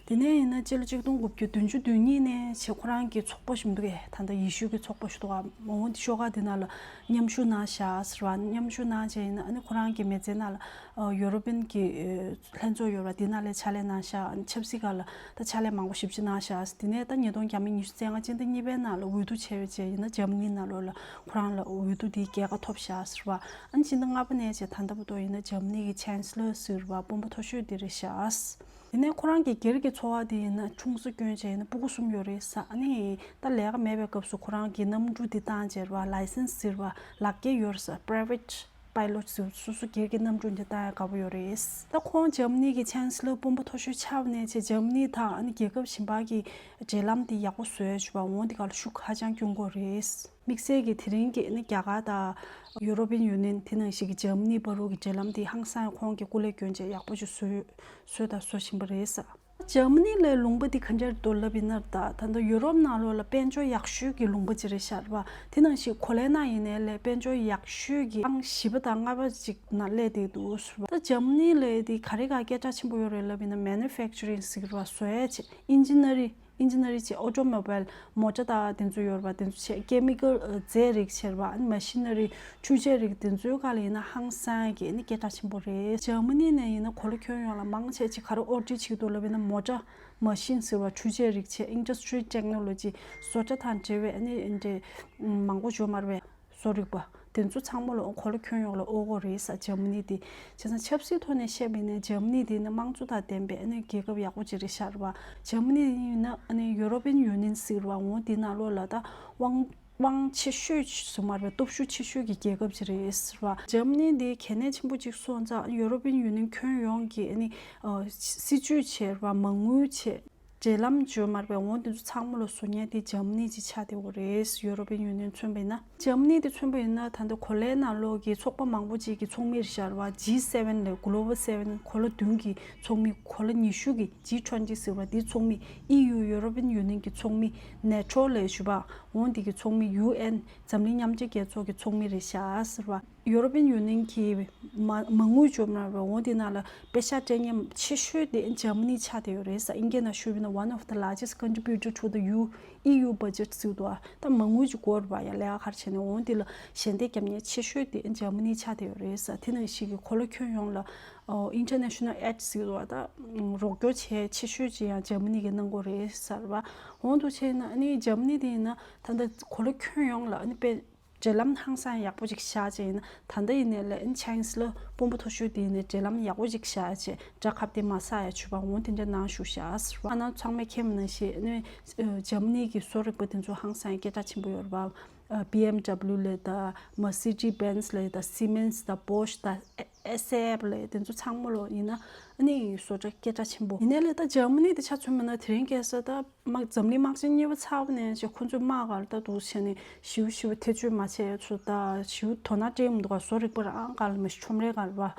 དེ་ནས་ཡིན་ན་སྤྱི་ལོ་ཆིག་སྟོང་དགུ་བརྒྱ་བདུན་ཅུ་དོན་གཉིས་ནས་བྱས་ཁོ་རང་གི་ཚོགས་པ་ཞིག་འདུག་གས། ད་ལྟ་ཡེ་ཤུ་གི་ཚོགས་པ་ཞིག་འདུག་ག་འོ་དེ་ཤོག་ཁག་དེ་ནང་ལ་མཉམ་ཞུགས་གནང་ཤག་ཟེར་བ། མཉམ་ཞུགས་གནང་བྱས་ཡིན་ན་ཨ་ནི་ཁོ་རང་གི་མི་ཚེ་ནང་ལ་ཨ་ཡུ་རོ་པིན་གྱི་ཨ་ལྷན་ཚོགས་ཡོད་ར། དེ་ནང་ལ་ཕྱག་ལས་གནང་ཤག་ཆབ་སྲིད་སྒང་ལ་ད་ཕྱག་ལས་མང་པོ་ཞེ་པོ་ཅིག་གནང་ཤག་དེ་ནས་ད་ཉིས་སྟོང་བརྒྱ་མེད་ཉི་ཤུ་རྩ་ལྔ་སྤྱི་ཟླ་གཉིས་པའི་ནང་ལ་འོས་བསྡུ་བྱས་པ་བྱས་ཡིན་ན་འཇར་མ་ནི་ནང་ལོགས་ལ་ཁོ་རང་ལ་འོས་བསྡུ་དེའི་རྒྱལ་ཁ་ཐོབ་ཤག་ཟེར་བ། ཨ་ནི་སྤྱི་ཟླ་ལྔ་པ་ནས་བྱས་ད་ལྟ་བར་དུ་ཡིན་ན་འཇར་མ་ནི་གི་ཆན་སི་ལར་ཟེར་བ་དཔོན་པོ་མཐོ་ཤོས་དེ་རེད་ཤག་དེ་ནས་ཁོ་རང་གི་སྒེར་གྱི་འཚོ་བ་དེ་ཡིན་ན་ཆུང་ས་སྐྱོན་བྱས་ཡིན་ན་སྤུ་གུ་གསུམ་ཡོད་རེད་ས། ཨ་ནི་ད་ལས་ཀ་མེད་པའི་སྐབས་སུ་ཁོ་རང་གི་གནམ་གྲུ་དེ་བཏང་བྱས་རེད་བ། ལའི་སེན་སི་ཟེར་བ་ལག་འཁྱེར་ཡོད་རེད་ས། Private pilot ཟེར་སོ་སོ་སྒེར་གྱི་གནམ་གྲུ་འདི་བཏང་ཡ་དགའ་པོ་ཡོད་རེད། ད་ཁོང་འཇར་མ་ནི་གི་ཆན་སི་ལར་དཔོན་པོ་མཐོ་ཤོས་ཆགས་པ་ནས་བྱས་འཇར་མ་ནི་དང་ཨ་ནི་རྒྱལ་ཁབ་གཞན་པ་གི་འབྲེལ་ལམ་དེ་ཡག་པོ་བཟོ་ཡ་བྱས་པ་འོང་དེ་ག་ལ་ཤུགས་ཧ་ཅང་སྐྱོན་གྱི་རེད། དམིགས་བསལ་གྱི་དེ་རིང་གི་ཨ་ནི་རྒྱ་གར་དང་ཡུ་རོ་པིན་ཡུ་ནི་ཡན་དེ་ནང་བཞིན་གྱི་འཇར་མ་ནི་བར་དུ་གི་འབྲེལ་ལམ་དེ་ཧང་སང་ཁོང་གི་སྐུ་ལས་བསྐྱོན་བྱས་ཡག་པོ་ཞིག་བཟོས་བཟོས་དང་བཟོ་བཞིན་པ་རེད་ས། འཇར་མ་ནི་ལའི་ལུང་པ་འདི་ག་འདྲ་འདུག་ལབ་ཡིན་ན་ད་ད་ལྟ་ཡུ་རོབ་ནང་ལོགས་ལ་དཔལ་འབྱོར་ཡག་ཤོས་ཀྱི་ལུང་པ་ཅིག་རེད་ཤག་རེད་པ། དེ་ནང་བཞིན་གོ་ལའི་ནང་ཡིན་ནའི་ལས་དཔལ་འབྱོར་ཡག་ཤོས་ཀྱི་ཨང་བཞི་པ་དང་ལྔ་པ་ཅིག་ནང་སླེབས་བསྡད་འདུག་ཟེར་བ། ད་འཇར་མ་ནི་ལའི་དེ་ག་རེ་ག་སྐད་གྲགས་ཆེན་པོ་ཡོད་རེད་ལབ་ཡིན་ན་manufacturing ཟེར་གྱི་རེད་པ། བཟོ་ཡས་བྱས་ཨིན་ཇི་ནི་རི་ཨིན་ཇི་ནི་རི་བྱས་automobile མོ་ཊ་དང་དེ་ཚོ་ཡོད་རེད་པ། དེ་ཚོ་བྱས་chemical རྫས་རིགས་བྱས་རེད་པ། machinery ཆུ་ཆས་རིགས་དེ་ཚོའི་སྒང་ལ་ཡིན་ན་ཧང་སང་གི་ནི་སྐད་གྲགས་ཆེན་པོ་རེད། འཇར་མ་ནི་ནས་ཡིན་ན་གོ་ལ་ཁྱོན་ཡོངས་ལ་མང་ཆེ་ཅིག་ག་རེ་order བྱེད་ཀྱི་འདུག་ལབ་ཡིན་ན་མོ་ཊ་མ་ཤིན་ཟེར་བ་ཆུ་ཆས་རིགས་བྱས་industry technology བཟོ་གྲྭ་དང་འབྲེལ་བའི་ཨ་ནི་འདྲ་མང་པོ་ཡོད་མ་རེད་པས། བཟོ་རིག་པ་དེ་ཚོ་ཚང་མ་ལ་གོ་ལ་ཁྱོན་ཡོངས་ལ་དབུ་བསྐོར་རེད་ས། འཇར་མ་ནི་དེ་བྱས་ཙང་ཆབ་སྲིད་ཐོག་ནས་བཤད་པ་ཡིན་ན་འཇར་མ་ནི་དེ་ནི་དམངས་གཙོ་དང་ལྡན་པའི་ཨ་ནི་རྒྱལ་ཁབ་ཡག་པོ་ཅིག་རེད་ཤག་རེད་པ། འཇར་མ་ནི་ཡིན་ན་ཨ་ནི་ཡུ་རོ་པིན་ཡུ་ནི་ཡན་ཟེར་བ་འོ་དེ་ནང་ལོགས་ལ་ད་དབང་དབང་ཆེ་ཤོས་སུ་མ་རེད་པ། སྟོབས་ཤུགས་ཆེ་ཤོས་ཀྱི་རྒྱལ་ཁབ་ཅིག་རེད་ཟེར་བ། འཇར་མ་ནི་འདི་གལ་གནད་ཆེན་པོ་གཅིག་སོང་ཙང་ཡུ་རོ་པིན་ཡུ་ནི་ཡན་ཁྱོན་ཡོངས་ཀྱི་ཨ་ནི་ཨ་སྲིད་ཇུས་བྱས་རེད་པ། མ་དངུལ་བྱས་འབྲེལ་ལམ་བརྗོད་མ་རེད་པས། འོ་དེ་ཚོ་ཚང་མ་ལ་བཟོ་མཁན་དེ་འཇར་མ་ནི་ཅིག་ཆགས་བསྡད་ཡོད་རེད། ཡུ་རོ་པིན་ཡུ་ནི་ཡན་མཚོན་པ་ཡིན་ན། འཇར་མ་ནི་དེ་མཚོན་པ་ཡིན་ན་ད་ལྟ་གོ་ལའི་ནང་ལོགས་ཀྱི་ཚོགས་པ་མང་པོ་ཅིག་གི་ཚོགས་མི་རེད་ཤག་རེད་པ། ཇི་སེ་ཝེན་ལབ་གོ་ལོ་བལ་སེ་ཝེན་གོ་ལ་བདུན་གྱི་ཚོགས་མི། གོ་ལ་ཉི་ཤུ་གི་ཇི་ཊུ་ཝེན་ཊི་ཟེར་བ་དེའི་ཚོགས་མི། ཨི་ཡུ་ཡུ་རོ་པིན་ཡུ་ནི་ཡན་གྱི་ཚོགས་མི། ནེ་ཊོ་ལབ་ཞུ་བ་འོ་དེ་གི་ཚོགས་མི། ཡུ་ཨེན་འཛམ་གླིང་མཉམ་འབྲེལ་རྒྱལ་ཚོགས་ཀྱི་ཚོགས་མི་རེད་ཤག་ཟེར་བ། ཡུ་རོ་པིན་ཡུ་ནི་ཡན་གྱི་མ་མ་དངུལ་བརྗོད་མ་རེད་པ། འོ་དེ་ནང་ལ་པེ་ཤག་སྤྲད་མཁན་ཆེ་ཤོས་དེ་འཇར་མ་ནི་ཆགས་བསྡད་ཡོད་རེད་ས། ཨིན་སྐད་ནང་ཞུས་པ་ཡིན་ན་one of the largest contributor to the E U budget ཟེར་འདུག་ཨ་ད་མ་དངུལ་གྱི་སྐོར་རེད་པ། ཡ་ལས་ཀ་ག་རེ་བྱས་ནས་འོ་དེ་ལ་ཞལ་འདེབས་རྒྱབ་མཁན་ཆེ་ཤོས་དེ་འཇར་མ་ནི་ཆགས་བསྡད་ཡོད་རེད་ས། དེ་ནང་བཞིན་གྱི་གོ་ལ་ཁྱོན་ཡོངས་ལ་ཨོ་international aid ཟེར་འདུག་ཨ་ད་རོགས་སྐྱོར་བྱས་ཆེ་ཤོས་ཅིག་ཡང་འཇར་མ་ནི་གིས་གནང་གི་ཡོད་རེད་ས་རེད་པ། འོ་འདུག་བྱས་ན་ཨ་ནི་འཇར་མ་ནི་དེ་ཡིན་ན་ད་ལྟ་གོ་ལ་ཁྱོན་ཡོངས་ལ་ཨ་ནི་དཔེ་འབྲེལ་ལམ་ཧང་སང་ཡག་པོ་ཅིག་བཞག་བྱས་ཡིན་ན། ད་ལྟ་ཡིན་ནའི་ལས་ཆན་སི་ལར་དཔོན་པོ་མཐོ་ཤོས་དེ་ཡིན་ནའི་འབྲེལ་ལམ་ཡག་པོ་ཅིག་བཞག་བྱས་དགྲ་ཁ་གཏད་མ་ཟ་ཡ་བྱུས་པ་འོང་དེ་འདྲ་གནང་བཞུགས་བཞག་ཟེར་བ། ཨ་ནི་ཚང་མས་མཁྱེན་པ་ནང་བཞིན་ཨ་ནི་འཇར་མ་ནི་གི་བཟོ་རིག་པ་དེ་ཚོ་ཧང་སང་ཡ་སྐད་གྲགས་ཆེན་པོ་ཡོད་རེད་པ། ཨ་བི་ཨེམ་ཌབ་ལིའུ་ལབ་དང་མར་སི་ཌི་སི་བེན་སི་ལབ་དང་སི་མེན་སི་དང་བོ་ཤི་དང་ཨེ་སི་ཨེ་ཨེཕ་ལབ་དེ་ཚོ་ཚང་མ་ལོ་ཡིན་ན་ཨ་ནི་བཟོ་གྲྭ་སྐད་གྲགས་ཆེན་པོ་ཡིན་ནའི་ལས་ད་འཇར་མ་ནི་དེ་ཆ་མཚོན་པ་ན་དེ་རིང་ཁ་སང་ད། དམག་འཛམ་གླིང་དམག་ཆེན་གཉིས་པ་ཚར་བ་ནས་ཅིག་ཁོ་ཚོས་དམག་སྒར་ལྟ་འདུག་བྱས་ནས་ཞེ་པོ་ཞེ་པོ་ཐེ་བྱུས་མ་བྱས་ཚུལ་དང་ཞེ་པོ་དོ་སྣང་སྤྲད་མི་འདུག་ག་བཟོ་རིག་པ་རང་སྒང་ལ་མི་ཤེས་ཁྲོམ་རའི་སྒང་ལ་བ།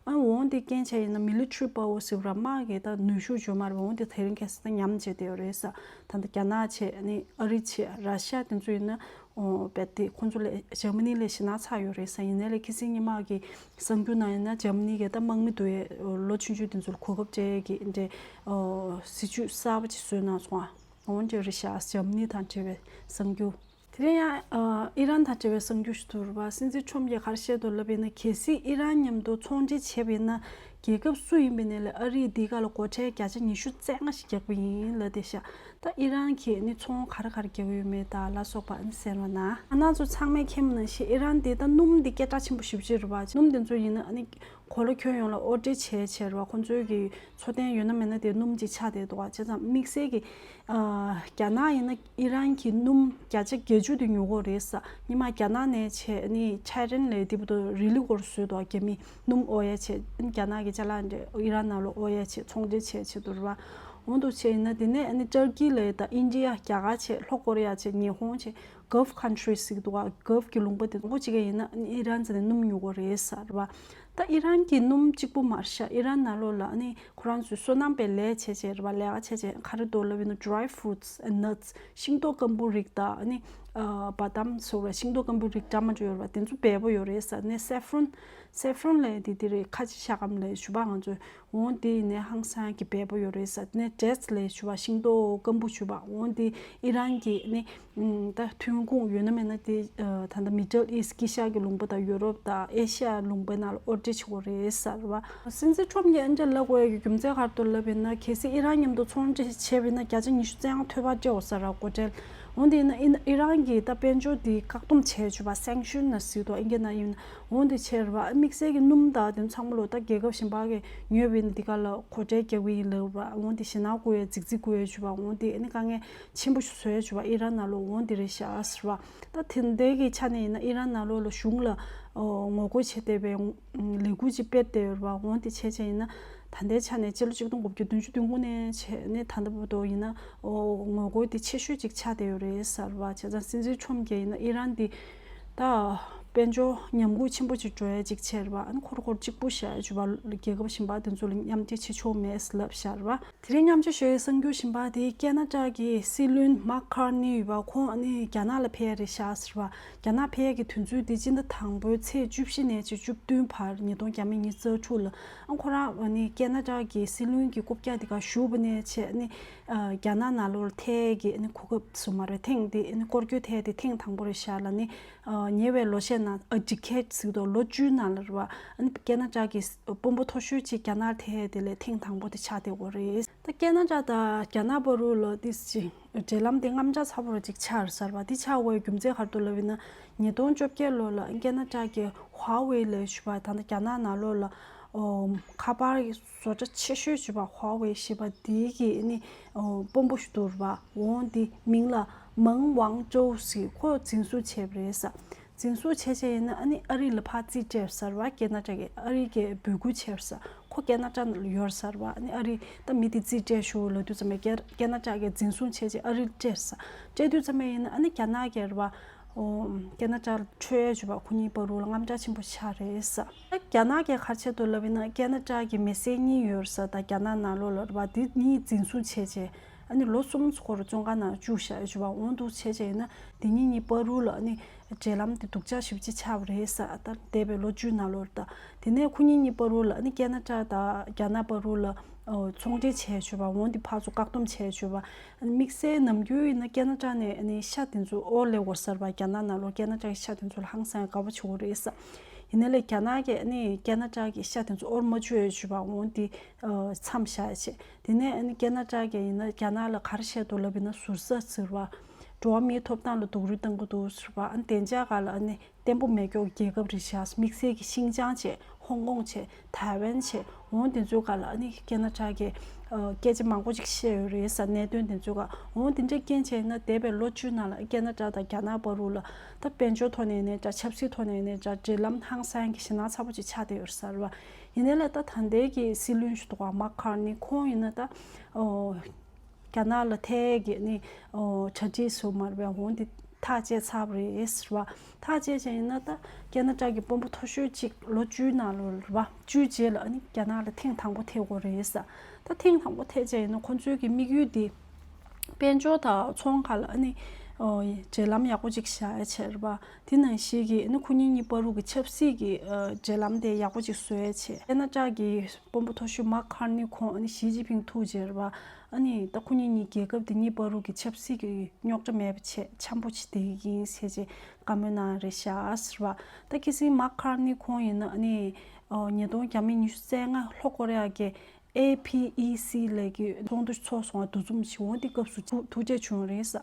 ཨ་འོང་དེ་རྐྱེན་བྱས་ཡིན་ན་མི་ལི་ཊི་རི་པ་ཝར་ཟེར་བ་ར་དམག་གི་ད་ནུས་ཤུགས་བརྗོད་མ་རེད་པ། འོང་དེ་དེ་རིང་ཁ་སང་ད་ཉམས་བྱས་བསྡད་ཡོད་རེད་ས། ད་ལྟ་རྒྱ་ནག་བྱས་ཨ་ནི་ཨ་རི་བྱས་ར་ཤ་དེ་ཚོ་ཡིན་ན། ཨོ་རྦད་དེ་ཁོང་ཚོ་ལས་འཇར་མ་ནི་ལས་ཞེད་སྣང་ཚ་ཡོད་རེད་ས། ཡིན་ནའི་ལས་ཁི་སིང་སྔོན་མ་གི་གསར་འགྱུར་ནང་ཡིན་ན་འཇར་མ་ནི་གི་ད་དམག་མི་འདུག་ཡས་ལོ་ཆུང་ཆུང་དེ་ཚོ་ལ་གོ་སྐབས་སྤྲད་ཀྱི་འདྲ་ཨོ་སྲིད་ཇུས་གསར་པ་ཅིག་བཟོས་གནང་སོང་ཨ། འོན་ཏེ་རེད་ཤག་འཇར་མ་ནི་དང་འབྲེལ་བའི་གསར་འགྱུར། དེ་རིང་ཡང་ཨི་རན་དང་འབྲེལ་བའི་གསར་འགྱུར་ཞིག་འདུག་རེད་པ། སྲིད་འཛིན་ཁྲོམ་གྱིས་ག་རེ་བཤད་འདུག་ལབ་པ་ཡིན་ན་གལ་སྲིད་ཨི་རན་མཉམ་དུ་ཚོང་འབྲེལ་བྱས་པ་ཡིན་ན་ རྒྱལ་ཁབ་སུ་ཡིན་པའི་ནས་ལས་ཨ་རིས་འདི་ག་ལ་སྒོ་ཁྲལ་བརྒྱ་ཆ་ཉི་ཤུ་རྩ་ལྔ་ཞིག་རྒྱག་པ་ཡིན་ལབ་བསྡད་ཤག་ད་ཨི་རན་གྱིས་ནི་ཚོང་ག་རེ་ག་རེ་རྒྱག་གི་ཡོད་མེད་དང་ལ་སོགས་པ་ནི་གསན་རོགས་གནང་། ང་རང་ཚོ་ཚང་མས་མཁྱེན་པ་ནང་བཞིན་ཨི་རན་འདི་ད་སྣུམ་འདི་སྐད་གྲགས་ཆེན་པོ་ཞེ་པོ་ཅིག་རེད་བ། སྣུམ་འདི་ཚོ་ཡིན་ན་ནི་གོ་ལ་ཁྱོན་ཡོངས་ལ་དབོར་འདྲེན་བྱས་བྱས་རེད་བ། ཁོང་ཚོའི་གི་འཚོ་རྟེན་ཡོད་ན་མེད་ན་དེ་སྣུམ་ཅིག་ཆགས་བསྡད་འདུག་བ། བྱས་ཙང་དམིགས་བསལ་གྱི་ཨ་རྒྱ་ནག་ཡིན་ན་ཨི་རན་གྱི་སྣུམ་བརྒྱ་ཆ་བརྒྱད་ཅུ་དེ་ཉོ་གི་རེད་ས། སྔོན་མ་རྒྱ་ནག་ནས་བྱས་ནི་ཆའི་རན་ལས་དེ་བུ་དུ་རི་ལི་སྐོར་བཟོས་འདུག་རྒྱ་མི་སྣུམ་དབོར་ཡ་བྱས། རྒྱ་ནག་གི་ཅ་ལག་འདྲ་ཨི་རན་ནང་ལ་དབོར་ཡ་བྱས་ཚོང་འབྲེལ་བྱས་བྱས་འདུག་རེད་བ། འོང་འདུག་བྱས་ཡིན་ན་དེ་ནས་ནི་ཏུར་ཀི་ལས་དང་ཨིན་ཌི་ཡ། རྒྱ་གར་བྱས། ལྷོ་ཀོ་རི་ཡ་བྱས། ཉི་ཧོང་བྱས། Gulf countries ཟེར་གྱི་འདུག་བ། Gulf གི་ལུང་པ་དེ་མང་པོ་ཅིག་ག་ཡིན་ན་ཨི་རན་ཚོ་ནས་སྣུམ་ཉོ་གི་རེད་ས་རེད་བ། ད་ཨི་རན་གྱི་སྣུམ་གཅིག་པུ་མ་རེད་ཤག་ཨི་རན་ནང་ལོགས་ལ་ནི་ཁོ་རང་ཚོའི་སོ་ནམ་པའི་ལས་བྱས་བྱས་རེད་བ། ལས་ཀ་བྱས་བྱས་ག་རེ་འདུག་ལབ་ཡིན་ན་dry fruits and nuts ཤིང་ཏོག་སྐམ་པོ་རིགས་དང་ནི་ཨ་བ་དམ་སོགས་ར་ཤིང་ཏོག་སྐམ་པོ་རིགས་འདྲ་མི་འདྲ་ཡོད་རེད་བ། དེ་ཚོ་འབེལ་པོ་ཡོད་རེད་ས། ནི་saffron saffron ལས་དེ་དེ་རེད། ཁ་ཆེ་ཤ་སྐམ་ལས་ཞུ་བ་ང་ཚོས། འོང་དེ་ཡིན་ནའི་ཧང་སང་གི་འབེལ་པོ་ཡོད་རེད་ས། དེ་ནས་dates ལས་ཞུ་བ་ཤིང་ཏོག་སྐམ་པོ་ཞུ་བ། འོང་དེ་ཨི་རན་གྱི་ནི་ད་ཐོན་ཁུངས་ཡོད་ན་མེད་ན་དེ་ད་ལྟ་Middle East དཀྱིལ་ཤར་གྱི་ལུང་པ་དང་ཡུ་རོབ་དང་ཨེ་ཤི་ཡ་ལུང་པའི་ནང་ལ་དབོར་འདྲེན་བྱེད་དགོས་རེད་ས་རེད་བ། སྲིད་འཛིན་ཁྲོམ་གྱིས་ཨ་འདྲ་ལབ་དགོས་ཡ་གི་རྒྱུ་མཚན་ག་རེ་འདུག་ལབ་ཡིན་ན། གལ་སྲིད་ཨི་རན་མཉམ་དུ་ཚོང་འབྲེལ་བྱས་པ་ཡིན་ན་བརྒྱ་ཆ་ཉི་ཤུ་རྩ་ལྔ་ཐོལ་པ་སྤྲད་འོ་ས་ར་སྒོ་ཁྲལ། འོང་དེ་ཡིན་ན་ཨི་རན་གྱིས་ད་དཔལ་འབྱོར་དེ་བཀག་སྡོམ་བྱས་བྱུང་བ། Sanction ན་ཟེར་དོ་ཨིན་སྐད་ནང་ཡིན། འོང་དེ་བྱས་རེད་བ། དམིགས་བསལ་གྱི་སྣུམ་དང་དེ་ཚང་མ་ལོ་ད་རྒྱལ་ཁབ་གཞན་པ་གིས་ཉོས་པ་ཡིན་ན་དེ་ག་ལ་སྒོ་ཁྲལ་རྒྱག་གི་ཡིན་ལབ་ར། འོང་དེ་ཞེད་སྣང་སྐུལ་ཡ་རྫིག་རྫིག་སྐུལ་ཡ་བྱུང་བ། འོང་དེ་ཨ་ནི་དཀའ་ངལ་ཆེན་པོ་ཞིག་བཟོ་ཡ་བྱུང་བ་ཨི་རན་ནང་ལོ། འོང་དེ་རེད་ཤག་ཟེར་བ། ད་དེ་འདྲའི་གི་ཆ་ནས་ཡིན་ན་ཨི་རན་ནང་ལོ་ལ་གཞུང་ལ་ངོ་རྒོལ་བྱས་བསྡད་པའི་ལས་འགུལ་ཅིག་སྤེལ་བསྡད་ཡོད་རེད་བ། འོང་དེ་བྱས་བྱས་ཡིན་ན་ད་ལྟའི་ཆ་ནས་སྤྱི་ལོ་ཆིག་སྟོང་དགུ་བརྒྱ་བདུན་ཅུ་དོན་དགུ་ནས་བྱས་ནས་ད་ལྟ་བར་དུ་ཡིན་ན་ངོ་རྒོལ་དེ་ཆེ་ཤོས་ཅིག་ཆགས་བསྡད་ཡོད་རེད་ཟེར་བ། བྱས་ཙང་སྲིད་འཛིན་ཁྲོམ་གྱིས་ཡིན་ན་ཨི་རན་དེ་ད་དཔལ་འབྱོར་ཉམས་རྒུད་ཆེན་པོ་ཅིག་འགྲོ་ཡ་ཅིག་བྱས་རེད་བ། ཨ་ནི་ཁོར་ཁོར་གཅིག་པུ་བཞག་ཡ་བྱུང་བ། རྒྱལ་ཁབ་གཞན་པ་དེ་ཚོ་ལ་མཉམ་འབྲེལ་བྱེད་ཆོག་མེད་ལབ་བཞག་རེད་བ། དེ་རིང་མཉམ་སྤྱོད་ཞུ་ཡའི་གསར་འགྱུར་གཞན་པ་དེ་ཁེ་ན་ཌ་གི་སྲིད་བློན་མཱག་ཁར་ནི་ཡོད་པ། ཁོང་ཨ་ནི་རྒྱ་ནག་ལ་ཕེབས་ཡ་རེད་ཤག་ཟེར་བ། རྒྱ་ནག་ཕེབས་ཡ་གི་དུས་ཚོད་དེ་སྤྱི་ཟླ་དང་པོའི་ཚེས་བཅུ་བཞི་ནས་ཅིག་བཅུ་བདུན་བར་ཉིས་སྟོང་ཉི་ཤུ་རྩ་དྲུག་ལ། ཨ་ཁོ་རང་ཨ་ནི་ཁེ་ན་ཌ་གི་སྲིད་བློན་གྱི་རྐུབ་བཀྱག་དེ་ག་ཞུགས་པ་ནས་བྱས་ཨ་ནི་རྒྱ་ནག་ནང་ལོགས་ལ་ཐད་ཀྱི་ཨ་ནི་གོ་སྐབས་སུ་མ་རེད། ཐེངས་དེ་ཨ་ནི་སྐོར་སྐྱོད་ཐད་དེ་ཐེངས་དང་པོ་རེད་ཤག་ལ་ནི། ཉེ་བའི་ལོ་ཤས་ནང་ཨ་ཌི་ཀེ་ཌི་ཟེར་དུས་ལོ་བཅུའི་ནང་ལ་རེད་བ། ཨ་ནི་ཁེ་ན་ཌ་གི་དཔོན་པོ་མཐོ་ཤོས་ཅིག་རྒྱ་ནག་ཐད་དེ་ལས་ཐེངས་དང་པོ་དེ་ཆགས་བསྡད་ཡོད་རེད། ད་ཁེ་ན་ཌ་དང་རྒྱ་ནག་བར་དུ་ལ་དེ་ཅིག་འབྲེལ་ལམ་དེ་དངངས་སྐྲག་ཚ་པོ་ར་ཅིག་ཆགས་རེད་ཟེར་བ། དེ་ཆགས་དགོས་རྒྱུ་མཚན་ག་རེ་འདུག་ལབ་ཡིན་ན། ཉིས་སྟོང་བཅོ་བརྒྱད་ལོ་ལ་ཁེ་ན་ཌ་གི་ཧྭ་ཝེ་ལབ་ཞུ་བ་ད་ལྟ་རྒྱ་ནག་ནང་ལོགས་ལ་ཨོ་ཁ་པར་བཟོ་གྲྭ་ཆེ་ཤོས་ཞུ་བ་ཧྭ་ཝེ་ཞེས་པ་དེ་གི་ནི་ཨོ་དཔོན་པོ་ཞིག་འདུག་རེད་བ། འོང་དེ་མིང་ལ་མང་ཝང་ཀྲོའུ་ཟེར། ཁོ་འཛིན་བཟུང་བྱས་པ་རེད་ས། འཛིན་བཟུང་བྱས་བྱས་ཡིན་ན་ཨ་ནི་ཨ་རི་ལ་ཕར་རྩིས་སྤྲད་ཟེར་བ། ཁེ་ན་ཌ་གི་ཨ་རི་གི་འབོད་སྐུལ་བྱས་ས། ཁོ་ཁེ་ན་ཌ་ནང་ལ་ཡོད་ཟེར་བ། ཨ་ནི་ཨ་རི་ད་མི་དེ་རྩིས་སྤྲད་ཤོག་ལབ་དུས་ཙམ་པས་ཁེ་ཁེ་ན་ཌ་གི་འཛིན་བཟུང་བྱས་བྱས་ཨ་རི་ལ་སྤྲད་ས། སྤྲད་དུས་ཙམ་པས་ཡིན་ན་ཨ་ནི་རྒྱ་ནག་གི་རེད་བ། ཨོ་ཁེ་ན་ཌ་ལ་འཕྲོད་ཡ་བྱུང་བ། ཁོ་གཉིས་བར་དུ་ལ་དངངས་སྐྲག་ཆེན་པོ་ཆགས་རེད་ས། ད་རྒྱ་ནག་གིས་ག་རེ་བྱས་འདུག་ལབ་ཡིན་ན་ཁེ་ན་ཌ་གི་མི་སེར་གཉིས་ཡོད་ས། ད་རྒྱ་ནག་ནང་ལོགས་ལ་རེད་བ། དེ་གཉིས་འཛིན་བཟུང་བྱས་བྱས། ཨ་ནི་ལོ་གསུམ་སྐོར་བཙོན་ཁང་ནང་བཅུག་བཞག་ཡོད་བ། འོང་འདུག་བྱས་བྱས་ཡིན་ན་དེ་གཉིས་གཉིས་བར་དུ་ལ་ཨ་ནི་འབྲེལ་ལམ་དེ་སྡུག་ཅག་ཞེ་པོ་ཅིག་ཆགས་པ་རེད་ས། ད་འདས་པའི་ལོ་བཅུའི་ནང་ལོགས་ལ། ད་དེ་ནས་ཁོ་གཉིས་གཉིས་བར་དུ་ལ་ཨ་ནི་ཁེ་ན་ཌ་དང་རྒྱ་ནག་བར་དུ་ལ་ཨོ་ཚོང་འབྲེལ་བྱས་ཡོད་བ། འོང་དེ་ཕར་ཚུར་བཀག་སྡོམ་བྱས་ཡོད་བ། ཨ་ནི་དམིགས་བསལ་ནམ་རྒྱུན་ཡིན་ན་ཁེ་ན་ཌ་ནས་ཨ་ནི་ཤ་དེ་ཚོ་དབོར་སླེབས་ཡོད་ས་རེད་བ། རྒྱ་ནག་ནང་ལོགས་ཁེ་ན་ཌ་གི་ཤ་དེ་ཚོ་ལ་ཧང་སང་དགའ་པོ་བྱེད་ཀྱི་ཡོད་རེད་ས། ཡིན་ནའི་ལས་རྒྱ་ནག་གིས་ཨ་ནི་ཁེ་ན་ཌ་གི་ཤ་དེ་ཚོ་དབོར་མ་བཅུག་ཡོད་བ། འོང་དེ་མཚམས་བཞག་བྱས། དེ་ནས་ཨ་ནི་ཁེ་ན་ཌ་གིས་ཡིན་ན་རྒྱ་ནག་ལ་ག་རེ་བཤད་འདུག་ལབ་ཡིན་ན་ཟུར་ཟ་ཟེར་བ། འགྲོ་བ་མིའི་ཐོབ་ཐང་ལ་སྡུག་རུས་གཏོང་གི་འདུག་ཟེར་བ། ཨ་ནི་བདེ་འཇགས་སྒང་ལ་ཨ་ནི་བརྟན་པོ་མེད་མཁན་རྒྱལ་ཁབ་རེད་ཤག་དམིགས་བསལ་གྱི་ཤིན་ཅང་བྱས། ཧོང་ཀོང་བྱས། ཐའེ་ཝན་བྱས། འོང་དེ་ཚོའི་སྒང་ལ་ཨ་ནི་ཁེ་ན་ཌ་གིས་ཨ་སྐད་ཆ་མང་པོ་ཅིག་བཤད་ཡོད་རེད་ས། གནད་དོན་དེ་ཚོའི་སྒང་། འོང་དེ་འདྲའི་རྐྱེན་བྱས་ན་འདས་པའི་ལོ་བཅུ་ནང་ལ་ཁེ་ན་ཌ་དང་རྒྱ་ནག་བར་དུ་ལ་ད་དཔལ་འབྱོར་ཐོག་ནས་ནས་འདྲ། ཆབ་སྲིད་ཐོག་ནས་ནས་འདྲ། འབྲེལ་ལམ་ཧང་སང་གི་ཞེད་སྣང་ཚ་པོ་ཅིག་ཆགས་བསྡད་ཡོད་ས་རེད་བ། ཡིན་ནའི་ལས་ད་ད་ལྟའི་གི་སྲིད་བློན་ཞུ་དོགས་མཱག་ཁར་ནི་ཁོང་ཡིན་ན་ད་ཨོ་རྒྱ་ནག་ལ་ཐད་ཀྱི་ནི་ཨོ་གྲ་སྒྲིག་སུ་མར་བའི་འོང་དེ་ཐག་བཅད་ཚར་བ་རེད་ཟེར་བ། ཐག་བཅད་བྱས་ཡིན་ན་ད་ཁེ་ན་ཌ་གི་དཔོན་པོ་མཐོ་ཤོས་གཅིག་ལོ་བཅུའི་ནང་ལོ་རེད་བ། བཅུའི་རྗེས་ལ་ཨ་ནི་རྒྱ་ནག་ལ་ཐེངས་དང་པོ་ཐད་དགོས་རེད་ཟེར། ད་ཐེངས་དང་པོ་ཐད་བྱས་ཡིན་ན་ཁོང་ཚོའི་གི་དམིགས་ཡུལ་དེ་དཔལ་འབྱོར་དང་ཚོང་ཁ་ལ་ཨ་ནི་ཨོ་འབྲེལ་ལམ་ཡག་པོ་ཅིག་བཞག་ཡ་བྱས་རེད་བ། དེ་ནང་བཞིན་གྱི་ཨ་ནི་ཁོ་གཉིས་གཉིས་བར་དུ་གི་ཆབ་སྲིད་ཀྱི་ཨ་འབྲེལ་ལམ་དེ་ཡག་པོ་ཅིག་བཟོ་ཡ་བྱས། ཁེ་ན་ཌ་གི་དཔོན་པོ་མཐོ་ཤོས་མཱག་ཁར་ནི་ཁོང་ཨ་ནི་ཞི་ཅིན་ཕིང་ཐུག་བྱས་རེད་བ། ཨ་ནི་ད་ཁོ་གཉིས་གཉིས་རྒྱལ་ཁབ་དེ་གཉིས་བར་དུ་གི་ཆབ་སྲིད་ཀྱི་རྙོག་དྲ་མེད་པ་བྱས། འཆམ་པོ་ཅིག་བསྡད་ཀྱི་ཡིན་ཟེར་བྱས་བཀའ་མོལ་གནང་རེད་ཤག་ཟེར་བ། ད་ཁ་སང་མཱག་ཁར་ནི་ཁོང་ཡིན་ན་ཨ་ནི་ ཉིས་སྟོང་བརྒྱ་མེད་ཉི་ཤུ་རྩ་ལྔ་ལྷོ་ཀོ་རི་ཡ་གི་ཨེ་པི་ཨི་སི་ལབ་ཀྱི་ཚོགས་འདུ་ཚོགས་སོང་བ། འདུ་འཛོམས་ཤིག་འོང་དེ་སྐབས་སུ་ཐུགས་རྗེ་བྱུང་རེད་ས།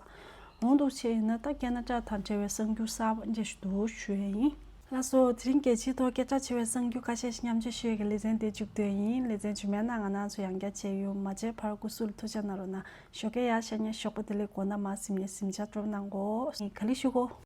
འོང་འདུག་བྱས་ཡིན་ན་ད་ཁེ་ན་ཌ་དང་འབྲེལ་བའི་གསར་འགྱུར་གསར་པ་འདི་འདྲ་ཞིག་འདུག་ཞུ་ཡ་ཡིན། ལགས་སོ། དེ་རིང་རྒྱལ་སྤྱིའི་ཐོག་སྐད་གྲགས་ཆེ་བའི་གསར་འགྱུར་ཁ་ཤས་ཤིག་མཉམ་སྤྱོད་ཞུ་ཡས་ཀྱི་ལེ་ཚན་དེ་མཇུག་བསྡུས་ཡིན། ལེ་ཚན་རྗེས་མའི་ནང་ང་རང་ཚོ་ཡང་བསྐྱར་མཇལ་ཡོང་། མ་མཇལ་བར་སྐུ་གཟུགས་ལ་ཐུགས་ཅག་གནང་རོགས་གནང་། ཞོགས་ཀས་ཡར་ཤར་ཉིན་ཞོགས་པ་བདེ་ལེགས། དགོང་དག་མར་གཟིམ་ཉིན་གཟིམ་ཆགས་སྤྲོ་པོ་གནང་གོ། ག་ལེ་ཞུ་གོ།